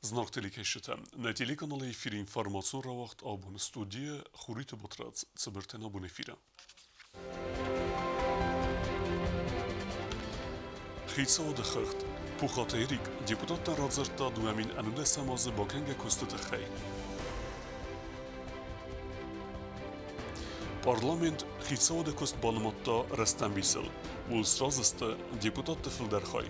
Зынаргъ телекӕсджытӕ, нӕ телеканалы эфиры информацион рауагъд абон студийы Хуриты Батрадз цыбыртӕн абон эфиры. Хицауады хыгъд Пухаты Эрик депутаттӕн радзырдта 2019 азы бакӕнгӕ куысты тыххӕй. Парламент хицауады куыст банымадта рӕстӕмбисыл. Ууыл сразы сты депутатты фылдӕр хай.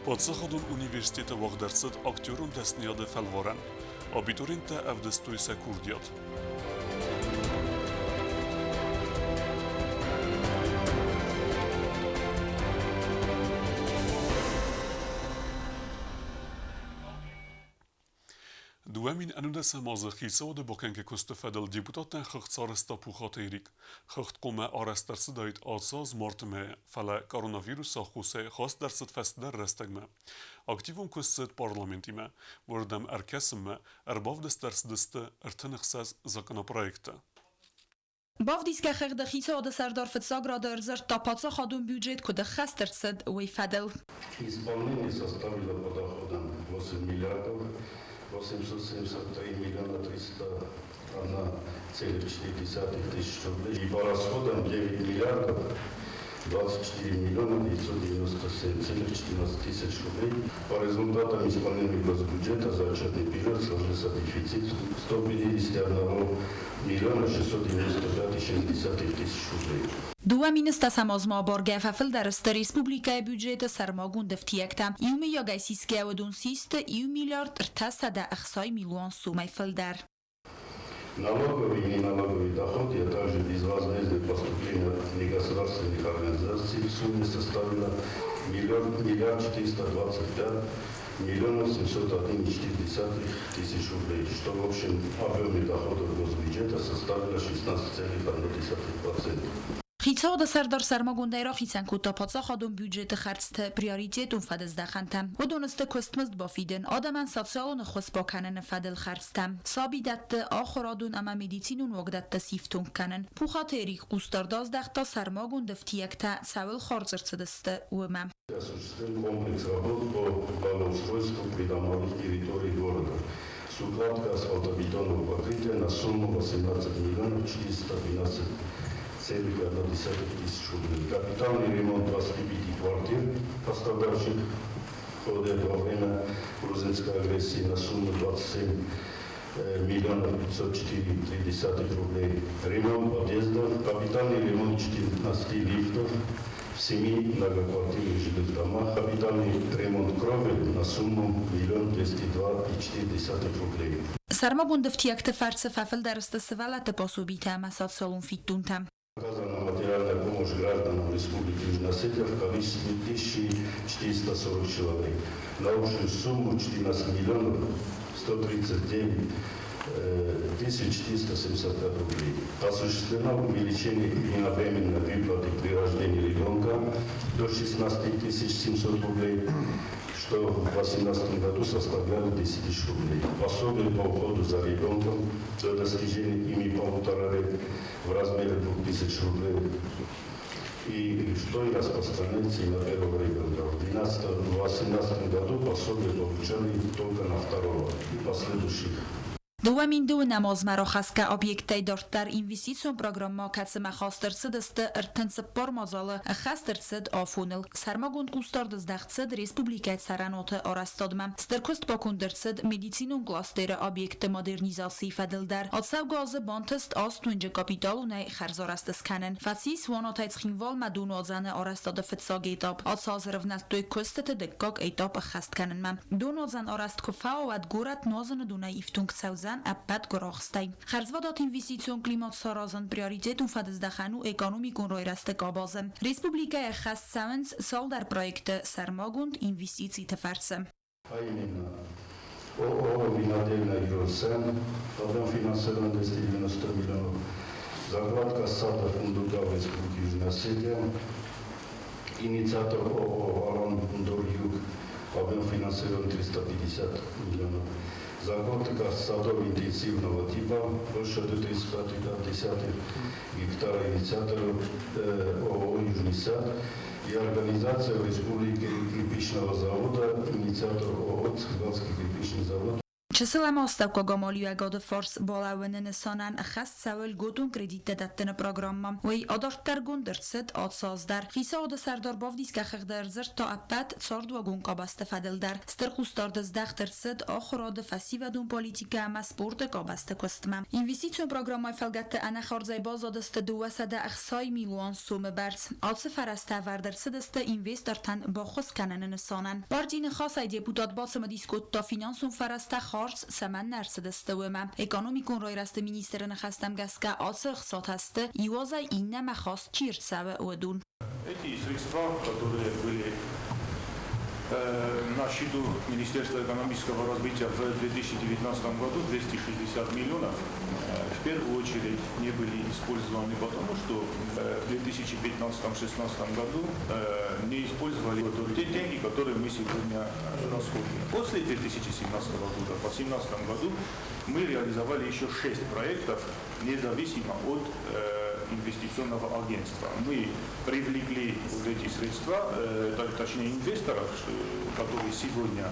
Паддзахадон университеты уагъд ӕрцыд актерон дӕсныйады фӕлварӕн. Абитуриенттӕ ӕвдыстой сӕ курдиат. 2019 азы хицауады бакӕнгӕ куысты фӕдыл депутаттӕн хыгъд сарӕзта Пухаты Эрик. Хыгъд хъуамӕ арӕзт ӕрцыдаид ацы аз марты мӕйы, фӕлӕ коронавирусы аххосӕй хаст ӕрцыд фӕстӕдӕр рӕстӕгмӕ. Активон куыст цыд парламентимӕ, уырдӕм ӕркӕсынмӕ ӕрбавдыст ӕрцыдысты 36 законопроекты. Бавдисгӕ хыгъды хицауады сӕрдар фыццаг рады ӕрдзырдта паддзахадон бюджет куыд ӕххӕст ӕрцыд, уый фӕдыл. Исполнение составило по доходам 8 миллиардов 873 миллиона 301,4 тысяч рублей и по расходам 9 миллиардов 24 миллиона 997,14 тысяч рублей. По результатам исполнения госбюджета за отчетный период сложился дефицит 151 миллиона 695,6 тысяч рублей. Дыууӕ министӕсӕм азмӕ абаргӕ фӕфылдӕр сты республикӕйы бюджеты сӕрмагонд ӕфтиӕгтӕ. Иумӕйагӕй сисгӕ уыдон систы иу миллиард 360 милуан сомӕй фылдӕр. Налоговый и неналоговый доход, а также безвозмездные поступления от негосударственных организаций в сумме составило миллиард 425 миллионов 701,4 тысяч рублей, что в общем объеме доходов госбюджета составило 16,1%. Хицауады сӕрдар сӕрмагондӕй рахицӕн кодта паддзахадон бюджеты хӕрдзты приоритетон фӕдыздӕхӕнтӕ. Уыдон сты куыстмызд бафидын, адӕмӕн социалон ӕххуыс бакӕныны фӕдыл хӕрдзтӕ, сабидӕтты, ахуырадон ӕмӕ медицинон уагдӕтты сифтонг кӕнын. Пухаты Эрик хъусдард аздӕхта сӕрмагонд ӕфтиӕгтӕ цӕуыл хардз ӕрцыдысты, уымӕ. Осуществлен комплекс работ по благоустройству придомовых территорий города. С укладкой асфальтобетонного покрытия на сумму 18 миллионов 412 целых тысяч рублей. Капитальный ремонт 25 квартир, пострадавших в ходе во время грузинской агрессии на сумму 27 миллионов 504,3 рублей. Ремонт подъездов, капитальный ремонт 14 лифтов в 7 многоквартирных жилых домах, капитальный ремонт кровель на сумму 1 202,4 рублей. Сӕрмагонд ӕфтиӕгты фӕрцы фӕфылдӕр сты сывӕллӕтты пособитӕ ӕмӕ социалон фиддонтӕ. Оказана материальная помощь гражданам Республики Южная Осетия в количестве 1440 человек на общую сумму 14 миллионов 139 тысяч 475 рублей. Осуществлено увеличение единовременной выплаты при рождении ребенка до 16 700 рублей, что в 2018 году составляло 10 тысяч рублей. Пособие по уходу за ребенком до достижения ими 1,5 лет в размере 2000 рублей. И что и распространяется и на первого ребенка. В 2018 году пособие получали только на второго и последующих. 2009 азмӕ рахӕсгӕ объекттӕй дарддӕр инвестицион программӕ, кӕцымӕ хаст ӕрцыдысты 34 мадзалы, ӕххӕст ӕрцыд афоныл. Сӕрмагонд хъусдард здӕхт цыд республикӕйы цӕрӕнуаты арӕзтадмӕ. Стыр куыст баконд ӕрцыд медицинон кластеры объектты модернизацийы фӕдыл дӕр. Ацӕугӕ азы бантыст аст уынджы капиталонӕй хӕрзарӕзт скӕнын. Фӕцис Уанатӕй Цхинвалмӕ донуадзӕны арӕзтады фыццаг этап. Ацы аз ӕрывнӕлдтой куыстыты дыккаг этап ӕххӕст кӕнынмӕ. Донуадзӕн арӕзт куы фӕуа, уӕд горӕт нуазыны донӕй ифтонг цӕудзӕн ӕппӕт гуырахстӕй. Хӕрзвадат инвестицион климат саразын приоритетон фӕдыздӕхӕн у экономикон райрӕзты къабазы. Республикӕйы ӕххӕст цӕуынц цалдӕр проекты сӕрмагонд инвестициты фӕрцы. А именно ООО «Винодельня Юрсен», объем финансирования 290 миллионов, закладка сада фундука в Республике Южная Осетия, инициатор ООО «Арон Дур Юг», объем финансирования 350 миллионов. Закладка садов интенсивного типа, площадью 35,5 гектара, инициатор ООО «Южный сад», и организация в республике кирпичного завода «Инициатор ООО «Цхинвальский кирпичный завод». Чысыл ӕмӕ астӕуккаг амалиуӕгады фарс балӕууыны нысанӕн ӕххӕст цӕуы льготон кредиттӕ дӕттыны программӕ. Уый адарддӕргонд ӕрцыд ацы аз дӕр. Хицауады сӕрдар бавдисгӕ хыгъды ӕрдзырдта ӕппӕт цардуагон къабӕзты фӕдыл дӕр. Стыр хъусдард здӕхт ӕрцыд ахуырады, фӕсивӕдон политикӕ ӕмӕ спорты къабӕзты куыстмӕ. Инвестицион программӕйы фӕлгӕтты ӕнӕхардзӕй баззадысты 260 милуан сомы бӕрц. Ацы фӕрӕзтӕ ӕвӕрд ӕрцыдысты инвестортӕн баххуыс кӕныны нысанӕн. Партийы ныхасӕй депутат бацымыдис кодта финансон фӕрӕзтӕ хардз цӕмӕннӕ ӕрцыдысты, уымӕ. Экономикон райрӕзты министры ныхӕстӕм гӕсгӕ ацы ӕхцатӕ сты, иу азӕй иннӕмӕ хаст чи ӕрцӕуы, уыдон. Эти средства, которые были на счету Министерства экономического развития в 2019 году, 260 миллионов, в первую очередь не были использованы потому, что в 2015-2016 году не использовали те деньги, которые мы сегодня расходуем. После 2017 года, по 2017 году, мы реализовали еще 6 проектов, независимо от инвестиционного агентства. Мы привлекли вот эти средства, точнее инвесторов, которые сегодня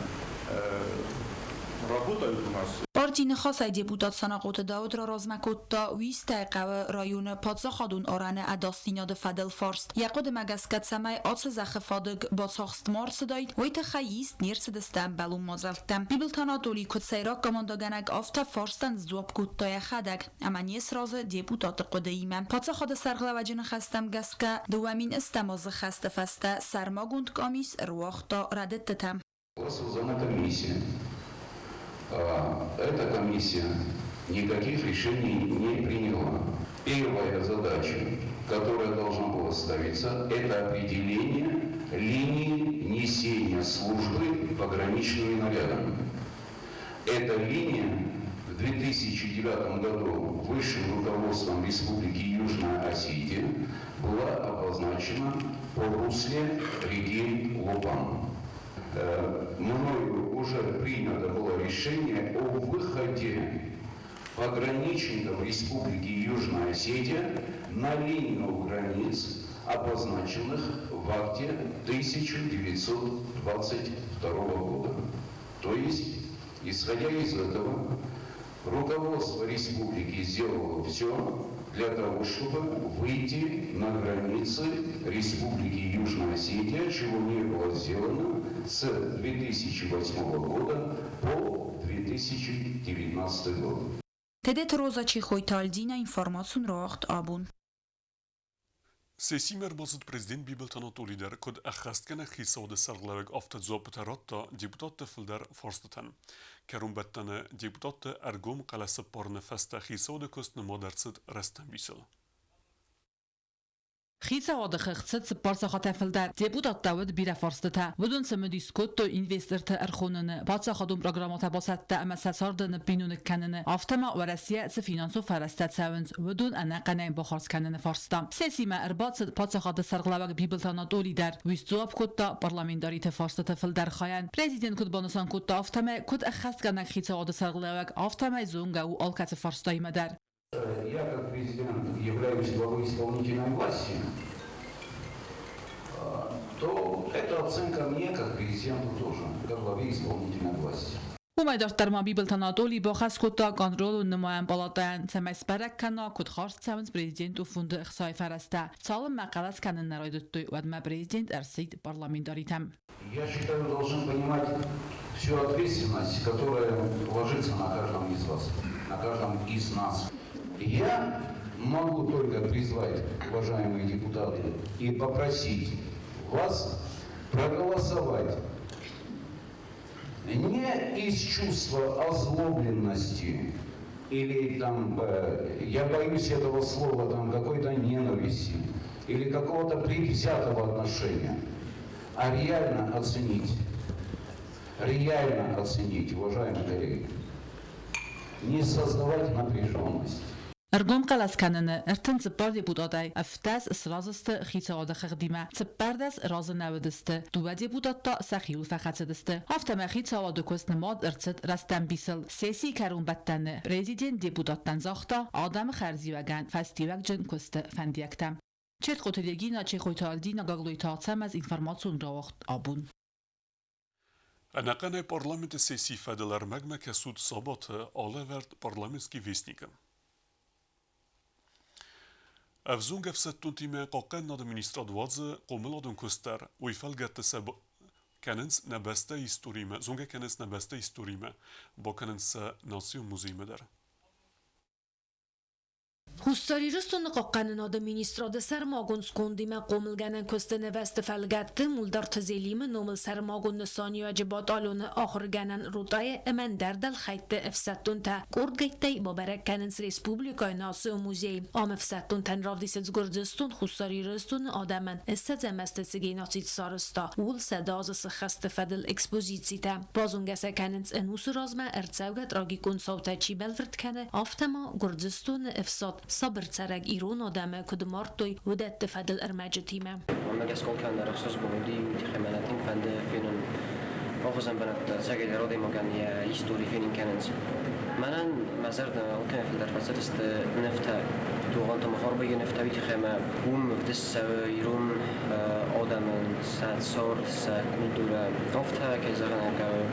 работают у нас. Партийы ныхасӕй депутат Санахъоты Дауыт раразмӕ кодта Уистӕйы хъӕуы районы паддзахадон арӕны ӕдасдзинады фӕдыл фарст. Йӕ хъуыдымӕ гӕсгӕ, цӕмӕй ацы зӕххы фадыг бацахст ма рцыдаид, уый тыххӕй ист не рцыдысты ӕмбӕлон мадзӕлттӕ. Бибылты Анатоли куыд сӕйраг командӕгӕнӕг, афтӕ фарстӕн сдзуапп кодта йӕхӕдӕг ӕмӕ не сразы депутаты хъуыдыимӕ. Паддзахады сӕргълӕууӕджы ныхӕстӕм гӕсгӕ, 2000 азы хӕсты фӕстӕ сӕрмагонд къамис ӕруагъта рӕдыдтытӕ. Была создана комиссия. Эта комиссия никаких решений не приняла. Первая задача, которая должна была ставиться, это определение линии несения службы пограничными нарядами. Эта линия в 2009 году высшим руководством Республики Южная Осетия была обозначена по русле реки Лопан. Мною уже принято было решение о выходе пограничников Республики Южная Осетия на линию границ, обозначенных в акте 1922 года. То есть, исходя из этого, руководство республики сделало все для того, чтобы выйти на границы Республики Южная Осетия, чего не было сделано с 2008 года по 2019 год. Тедеты Роза, Чехойты Альдина, информацион рауагъд Абон. Сессимӕ ӕрбацыд президент Бибылты Анатоли дӕр, куыд ӕххӕстгӕнӕг хицауады сӕргълӕууӕг, афтӕ дзуаппытӕ радта депутатты фылдӕр фарстытӕн. Кӕронбӕттӕны депутатты ӕргом хъӕлӕсӕппарыны фӕстӕ хицауады куыст нымад ӕрцыд рӕстӕмбисыл. Хицауады хыгъд цыд 4 сахатӕй фылдӕр. Депутаттӕ уыд бирӕ фарстытӕ. Уыдон цымыдис кодтой инвесторты ӕрхоныны, паддзахадон программӕтӕ бацӕттӕ ӕмӕ сӕ царды ныббиноныг кӕныны, афтӕ ма Уӕрӕсейӕ цы финансон фӕрӕзтӕ цӕуынц, уыдон ӕнӕхъӕнӕй бахардз кӕныны фарста. Сессимӕ ӕрбацыд паддзахады сӕргълӕууӕг Бибылты Анатоли дӕр. Уый сдзуапп кодта парламентариты фарстыты фылдӕр хайӕн. Президент куыд банысан кодта, афтӕмӕй, куыд ӕххӕстгӕнӕг хицауады сӕргълӕууӕг, афтӕмӕй зонгӕ у алкӕцы фарстаимӕ дӕр. Я как президент являюсь главой исполнительной власти, то эта оценка мне как президенту тоже, как главе исполнительной власти. Уымӕй дарддӕр ма Бибылты Анатоли бахӕс кодта контролон нымайӕн палатӕйӕн, цӕмӕй сбӕрӕг кӕна, куыд хардз цӕуынц президент фонды ӕхцайы фӕрӕзтӕ. Цалынмӕ хъӕлӕс кӕнын нӕ райдыдтой, уӕдмӕ президент ӕрсидт парламентаритӕм. Я считаю, должен понимать всю ответственность, которая ложится на каждом из вас, на каждом из нас. Я могу только призвать, уважаемые депутаты, и попросить вас проголосовать не из чувства озлобленности или там, я боюсь этого слова, там какой-то ненависти или какого-то предвзятого отношения, а реально оценить, уважаемые коллеги, не создавать напряженность. Ӕргом хъӕлӕс кӕныны 34 депутатӕй 17 сразы сты хицауады хыгъдимӕ, 14 разы нӕ уыдысты, 2 депутат та сӕхиуыл фӕхӕцыдысты. Афтӕ ма хицауады куыст нымад ӕрцыд рӕстӕмбисыл. Сессийы кӕронбӕттӕны президент депутаттӕн загъта адӕмы хӕрзиуӕгӕн фӕстиуӕгджын куысты фӕндиӕгтӕ. Четкъоты Регина, Чехойты Альдина, Гаглойты Ацӕмӕз, информацион рауагъд Абон. Ӕнӕхъӕнӕй парламенты сессийы фӕдыл ӕрмӕгмӕ кӕсут сабаты алӕвӕрд «Парламентский вестник»-ы. Ӕвзонг ӕфсӕддонтимӕ Хъахъхъӕнынады министрад уадзы хъомыладон куыст дӕр. Уый фӕлгӕтты сӕ кӕнынц нӕ бӕстӕйы историимӕ, зонгӕ кӕнынц нӕ бӕстӕйы историимӕ, бакӕнынц сӕ национ музеймӕ дӕр. Хуссар Ирыстоны Хъахъхъӕнынады министрады сӕрмагонд скондимӕ хъомылгӕнӕн куысты нывӕзты фӕлгӕтты Мулдарты Зелимы номыл сӕрмагонд нысаниуӕджы батальоны ахуыргӕнӕн ротӕйы ӕмӕ ӕндӕр дӕлхӕйтты ӕфсӕддонтӕ къордгӕйттӕй бабӕрӕг кӕнынц республикӕйы Национ музей. Ам ӕфсӕддонтӕн равдисынц Гуырдзыстон Хуссар Ирыстоны адӕмӕн ссӕдзӕм азты цы геноцид сарӕзта, ууыл 100 азы сыххӕсты фӕдыл экспозицитӕ. Базонгӕ сӕ кӕнынц ӕнусы размӕ ӕрцӕугӕ трагикон цаутӕ чи бӕлвырд кӕны, афтӕ ма Гуырдзыстоны ӕфсад сабыр цӕрӕг ирон адӕмы куыд мардтой, уыдӕтты фӕдыл ӕрмӕджытимӕ. Мӕнмӕ гӕсгӕ алкӕмӕн дӕр ӕхсызгон уыди, уый тыххӕй мӕнӕ тынг фӕнды фенын алхуызӕн бынӕттӕ, ӕцӕгӕйдӕр адӕймагӕн йӕ истори фенын кӕнынц. Мӕнӕн мӕ зӕрдӕ алкӕмӕй фылдӕр фӕцыдысты нывтӕ. Тугъанты Махарбийы нывтӕ, уый тыххӕй ӕмӕ уым ӕвдыст цӕуы ирон адӕмӕн сӕ цард, сӕ культурӕ. Афтӕ, кӕй зӕгъын ӕй хъӕуы,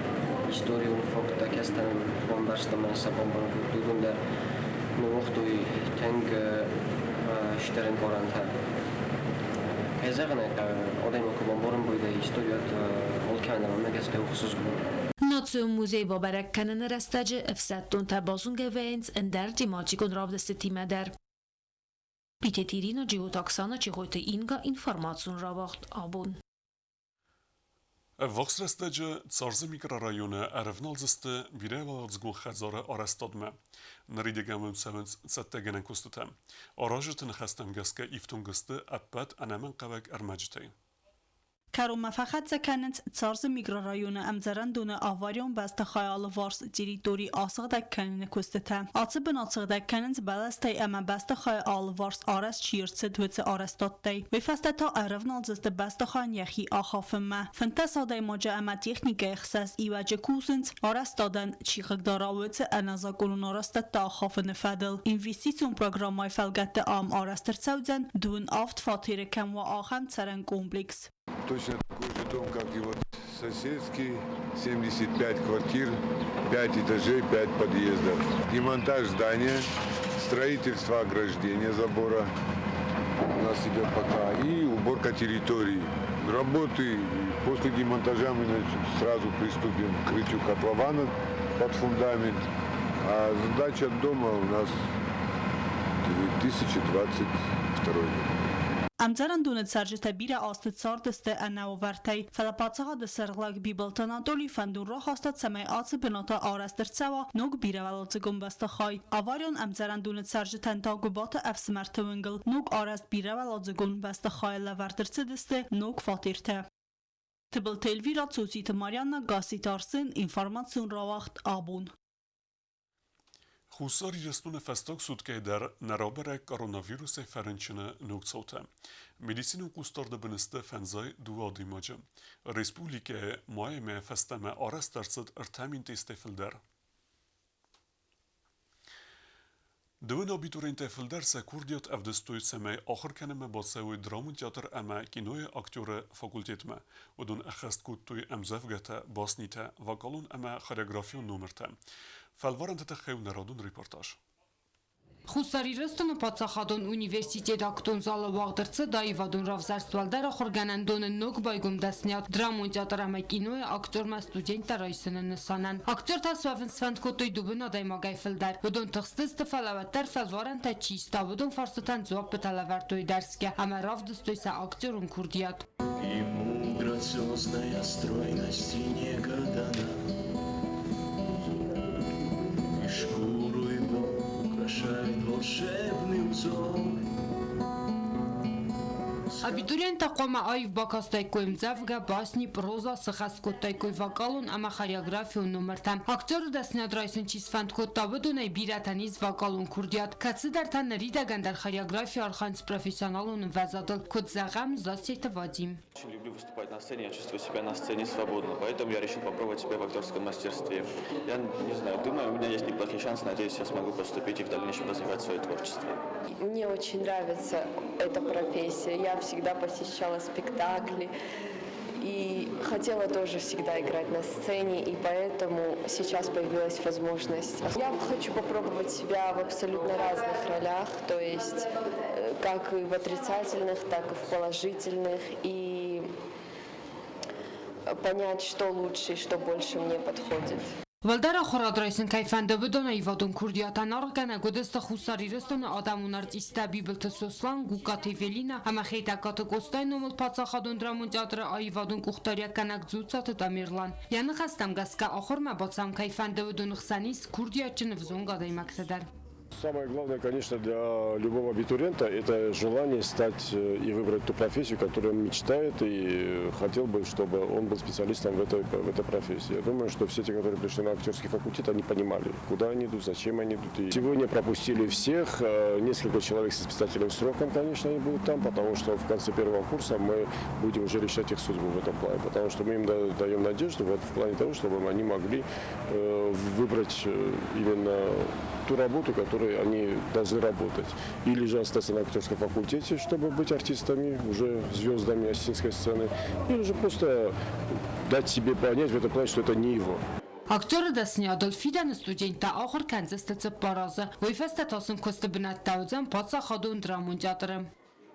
историон факттӕ кӕцытӕн бамбӕрстам ӕмӕ сӕ бамбарын кодтой, уыдон дӕр ныууагътой тынг стыр ӕнкъарӕнтӕ. Кӕй зӕгъын ӕй хъӕуы, адӕймаг куы бамбарын байдайы историат, алкӕмӕн дӕр мӕнмӕ гӕсгӕ у ӕхсызгон. Национ музей бабӕрӕг кӕныны рӕстӕджы ӕфсӕддонтӕ базонгӕ вӕййынц ӕндӕр тематикон равдыстытимӕ дӕр. Битеты Ирина, Джиоты Оксана, Чехойты Инга, информацион рауагъд Абон. Ӕввахс рӕстӕджы Царзы микрорайоны ӕрӕвналдзысты бирӕуӕладзыгон хӕдзары арӕзтадмӕ. Ныридӕгӕн уым цӕуынц цӕттӕгӕнӕн куыстытӕ. Аразджыты ныхӕстӕм гӕсгӕ ифтонг сты ӕппӕт ӕнӕмӕнгхъӕуӕг ӕрмӕджытӕй. Кӕронмӕ фӕхӕццӕ кӕнынц Царзы микрорайоны ӕмдзӕрӕндоны аварион бӕстыхайы алыварс территори асыгъдӕг кӕныны куыстытӕ. Ацы бынат сыгъдӕг кӕнынц бӕлӕстӕй ӕмӕ бӕстыхайы алыварс арӕзт чи ӕрцыд, уыцы арӕзтадтӕй. Уый фӕстӕ та ӕрӕвналдзысты бӕстыхайӕн йӕхи ахафынмӕ. 15 адӕймаджы ӕмӕ техникӕйы хсӕз иуӕджы кусынц, арӕзтадӕн чи хъыгдара, уыцы ӕнӕзакъонон арӕзтӕдтӕ ахафыны фӕдыл. Инвестицион программӕйы фӕлгӕтты ам арӕзт ӕрцӕудзӕн 37 фатеры кӕм уа, ахӕм цӕрӕн комплекс. Точно такой же дом, как и вот соседский, 75 квартир, 5 этажей, 5 подъездов. Демонтаж здания, строительство ограждения забора у нас идет пока и уборка территории. Работы после демонтажа мы сразу приступим к крытию котлована под фундамент. А сдача дома у нас 2022 год. Ӕмдзӕрӕндоны цӕрджытӕ бирӕ азты цардысты ӕнӕуавӕртӕй, фӕлӕ паддзахады сӕргълӕг Бибылты Анатолий фӕндон рахаста, цӕмӕй ацы бынаты арӕзт ӕрцӕуа ног бирӕуӕладзыгон бӕстыхай. Аварион ӕмдзӕрӕндоны цӕрджытӕн та Гуыбаты ӕфсымӕрты уынгыл ног арӕзт бирӕуӕладзыгон бӕстыхайы лӕвӕрд ӕрцыдысты ног фатертӕ. Тыбылты Эльвира, Цоциты Марьяна, Гасситы Арсен, информацион рауагъд Абон. Хуссар Ирыстоны фӕстаг суткӕйы дӕр нӕ рабӕрӕг коронавирусӕй фӕрынчыны ног цаутӕ. Медицинон хъусдарды бын сты фӕндзай дыууӕ адӕймаджы. Республикӕйы майы мӕйӕ фӕстӕмӕ арӕзт ӕрцыд 3000 тестӕй фылдӕр. Дыууын абитуриенттӕй фылдӕр сӕ курдиат ӕвдыстой, цӕмӕй ахуыр кӕнынмӕ бацӕуой драмон театр ӕмӕ кинойы актеры факультетмӕ. Уыдон ӕххӕст кодтой ӕмдзӕвгӕтӕ, баснитӕ, вокалон ӕмӕ хореографион номыртӕ. Фӕлварӕнты тыххӕй у нӕ радон репортаж. Хуссар Ирыстоны паддзахадон университеты актон залы уагъд ӕрцыд аивадон равзӕрст уӕлдӕр ахуыргӕнӕндоны ног байгом дӕсныйад драмон театр ӕмӕ кинойы актермӕ студенттӕ райсыны нысанӕн. Актертӕ суӕвын сфӕнд кодтой дыууын адӕймагӕй фылдӕр. Уыдон тыхстысты, фӕлӕ уӕддӕр фӕлварӕнтӕ чи иста, уыдон фарстытӕн дзуаппытӕ лӕвӕрдтой дӕрсгӕ ӕмӕ равдыстой сӕ актерон курдиат. Ему грациозная стройность и нега дана, И шкуру его украшает волшебный узор. Абитуриенттӕ хъуамӕ аив бакастаиккой ӕмдзӕвгӕ, басни, проза, сыхӕст кодтаиккой вокалон ӕмӕ хореографион номыртӕ. Актеры дӕсныйад райсын чи сфӕнд кодта, уыдонӕй бирӕтӕн ис вокалон курдиат, кӕцыдӕртӕ ныридӕгӕн дӕр хореографийы архайынц профессионалон ӕмвӕзадыл, куыд зӕгъӕм, Зассеты Вадим. Очень люблю выступать на сцене, я чувствую себя на сцене свободно, поэтому я решил попробовать себя в актерском мастерстве. Я не знаю, думаю, у меня есть неплохие шансы, надеюсь, я смогу поступить и в дальнейшем развивать свое творчество. Мне очень нравится эта профессия. Я всегда посещала спектакли и хотела тоже всегда играть на сцене, и поэтому сейчас появилась возможность. Я хочу попробовать себя в абсолютно разных ролях, то есть как и в отрицательных, так и в положительных, и понять, что лучше и что больше мне подходит. Уӕлдӕр ахуырад райсын кӕй фӕнды, уыдон аивадон курдиатӕн аргъгӕнӕг уыдысты Хуссар Ирыстоны адӕмон артисттӕ Бибылты Сослан, Гугкаты Эвелинӕ ӕмӕ Хетӕгкаты Къостайы номыл паддзахадон драмон театры аивадон къухдариуӕггӕнӕг Дзуццаты Тамерлан. Йӕ ныхӕстӕм гӕсгӕ ахуырмӕ бацӕуын кӕй фӕнды, уыдоны хсӕн ис курдиатджын ӕвзонг адӕймӕгтӕ дӕр. Самое главное, конечно, для любого абитуриента – это желание стать и выбрать ту профессию, которую он мечтает и хотел бы, чтобы он был специалистом в этой профессии. Я думаю, что все те, которые пришли на актерский факультет, они понимали, куда они идут, зачем они идут. И сегодня пропустили всех. Несколько человек с испытательным сроком, конечно, они будут там, потому что в конце первого курса мы будем уже решать их судьбу в этом плане, потому что мы им даем надежду вот в плане того, чтобы они могли выбрать именно ту работу, которой они должны работать. Или же остаться на актерском факультете, чтобы быть артистами, уже звездами осетинской сцены, или же просто дать себе понять в этом плане, что это не его. Актеры дӕсныйадыл фидӕны студенттӕ ахуыр кӕндзысты 4 азы. Уый фӕстӕ та сын куысты бынӕттӕ уыдзӕн паддзахадон драмон театры.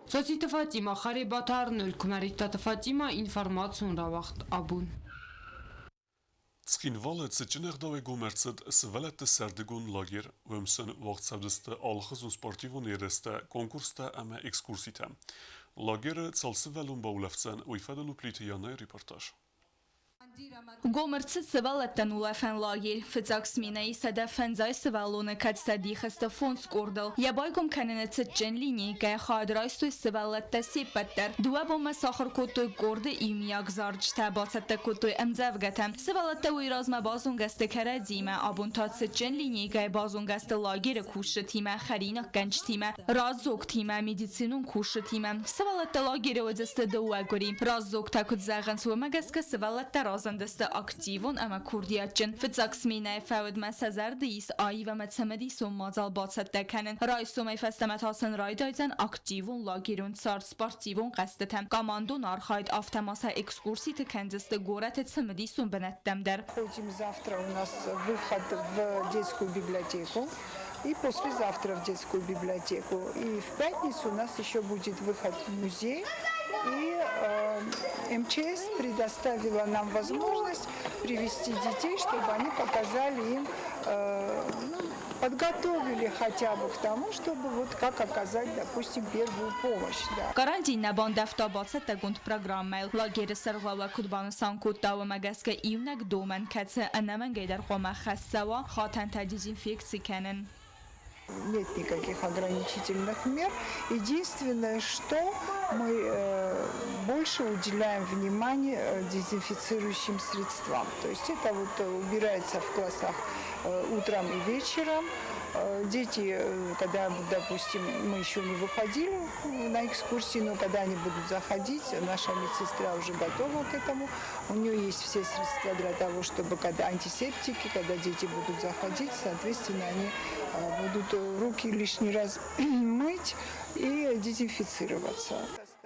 Цоциты Фатима, Харебаты Арнольд, Куымӕридтаты Фатима, информацион рауагъд Абон. Цхинвалы цытджын ӕгъдауӕй гом ӕрцыд сывӕллӕтты сӕрдыгон лагерь. Уым сын уагъд цӕудзысты алыхуызон спортивон ерыстӕ, конкурстӕ ӕмӕ экскурситӕ. Лагеры цал сывӕллон баулӕфдзӕн, уый фӕдыл у Плиты Янайы репортаж. Гом ӕрцыд сывӕллӕттӕн улӕфӕн лагерь. Фыццаг сменӕйы 150 сывӕллоны, кӕцытӕ дих сты фондз къордыл. Йӕ байгом кӕныны цытджын линейкӕйы хайад райстой сывӕллӕттӕ се ппӕт дӕр. 2 бонмӕ сахуыр кодтой къорды иумиаг зарджытӕ, бацӕттӕ кодтой ӕмдзӕвгӕтӕ. Сывӕллӕттӕ уый размӕ базонгӕ сты кӕрӕдзиимӕ, абон та цытджын линейкӕйы базонгӕ сты лагеры кусджытимӕ, хӕринаггӕнджытимӕ, раздзогтимӕ, медицинон кусджытимӕ. Сывӕллӕттӕ лагеры уыдысты 2 къуыри. Раздзогтӕ куыд зӕгъынц, уымӕ гӕсгӕ сывӕллӕттӕ разындысты активон ӕмӕ курдиатджын. Фыццаг сменӕйы фӕудмӕ сӕ зӕрды ис аив ӕмӕ цымыдисон мадзал бацӕттӕ кӕнын. Райсомӕй фӕстӕмӕ та сын райдайдзӕн активон лагерон цард, спортивон хъӕзтытӕ, командон архайд, афтӕ ма сӕ экскурситы кӕндзысты горӕты цымыдисон бынӕттӕм дӕр. Ходим. Завтра у нас выход в детскую библиотеку и послезавтра в детскую библиотеку. И в пятницу у нас еще будет выход в музей. И МЧС предоставила нам возможность привести детей, чтобы они показали им, ну, подготовили хотя бы к тому, чтобы вот как оказать, допустим, первую помощь. Да. Карантин нӕ бандӕвта бацӕттӕгонд программӕйыл. Лагеры сӕргълӕууӕг куыд банысан кодта, уымӕ гӕсгӕ иунӕг домӕн, кӕцы ӕнӕмӕнгӕй дӕр хъуамӕ ӕххӕст цӕуа: хатӕнтӕ дезинфекци кӕнын. Нет никаких ограничительных мер. Единственное, что мы больше уделяем внимание дезинфицирующим средствам. То есть это вот убирается в классах утром и вечером. Дети, когда, допустим, мы еще не выходили на экскурсии, но когда они будут заходить, наша медсестра уже готова к этому. У нее есть все средства для того, чтобы, когда антисептики, когда дети будут заходить, соответственно, они будут руки лишний раз мыть и дезинфицироваться.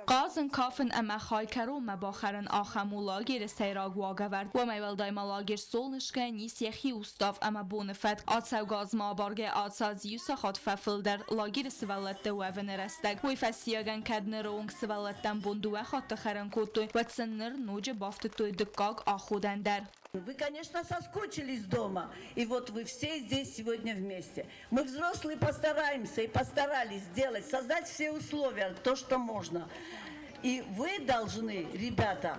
Хъазын, кафын ӕмӕ хай кӕронмӕ бахӕрын – ахӕм у лагеры сӕйраг уагӕвӕрд. Уымӕй уӕлдай ма лагерь Солнышко-йӕн ис йӕхи устав ӕмӕ боны фӕтк. Ацӕугӕ азмӕ абаргӕ ацы аз иу сахат фӕфылдӕр лагеры сывӕллӕтты уӕвыны рӕстӕг. Уый фӕстиуӕгӕн кӕд ныры онг сывӕллӕттӕн бон дыууӕ хатты хӕрын кодтой, уӕд сын ныр ноджы бафтыдтой дыккаг аходӕн дӕр. Вы, конечно, соскучились дома, и вот вы все здесь сегодня вместе. Мы, взрослые, постараемся и постарались сделать, создать все условия, то, что можно. И вы должны, ребята,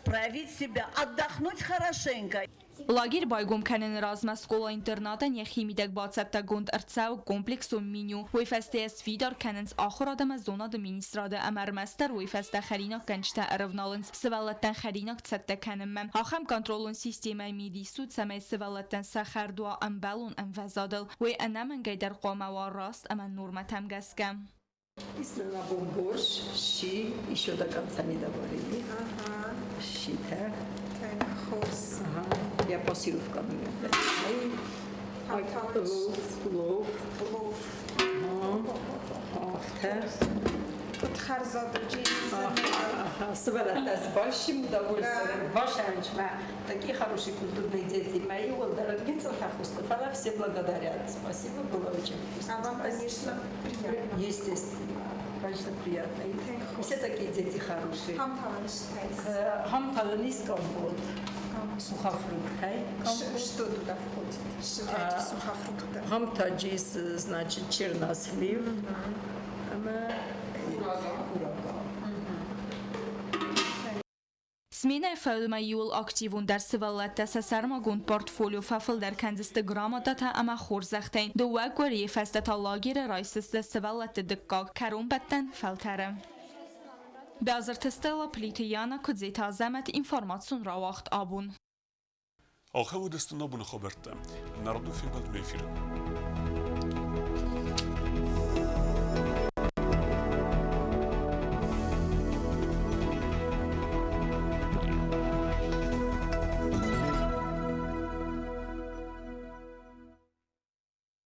проявить себя, отдохнуть хорошенько. Лагерь байгом кӕныны размӕ скъола-интернатӕн йӕхи мидӕг бацӕттӕгонд ӕрцӕуы комплексон меню. Уый фӕстӕ йӕ сфидар кӕнынц ахуырад ӕмӕ зонады министрады ӕмӕ ӕрмӕстдӕр уый фӕстӕ хӕринаггӕнджытӕ ӕрӕвналынц сывӕллӕттӕн хӕринаг цӕттӕ кӕнынмӕ. Ахӕм контролон системӕйы мидис у, цӕмӕй сывӕллӕттӕн сӕ хӕрд уа ӕмбӕлон ӕмвӕзадыл. Уый ӕнӕмӕнгӕй дӕр хъуамӕ уа раст ӕмӕ нормӕтӕм гӕсгӕ. Ис нын абон борщ, щи еще до конца не доварили. Щитӕ. Хорз. Ага. Я пассировка. Плов. Плов. Афтӕ. Куыд хӕрзад Сывӕллӕттӕ с большим удовольствием. Вашанчма. Такие хорошие культурные дети. Мои уолдеры фала все благодарят. Спасибо, было очень вкусно. А вам, конечно, приятно. Естественно. Конечно, приятно. И все такие дети хорошие. Хамталанис компот. Сухофрукты. Что туда входит? Считайте сухофрукты. Хамтаджис, значит, чернослив. Курага. Сменӕйы фӕудмӕ иууыл активондӕр сывӕллӕттӕ сӕ сӕрмагонд портфолио фӕфылдӕр кӕндзысты грамотатӕ ӕмӕ хорзӕхтӕй. Дыууӕ къуырийы фӕстӕ та лагеры райсдзысты сывӕллӕтты дыккаг, кӕронбӕттӕн фӕлтӕры. Бязырты Стелла, Плиты Яна, Куыдзеты Азӕмӕт, информацион рауагъд абон. Ахӕм уыдысты нӕ боны хабӕрттӕ. Народу фембӕлдмӕ эфиры.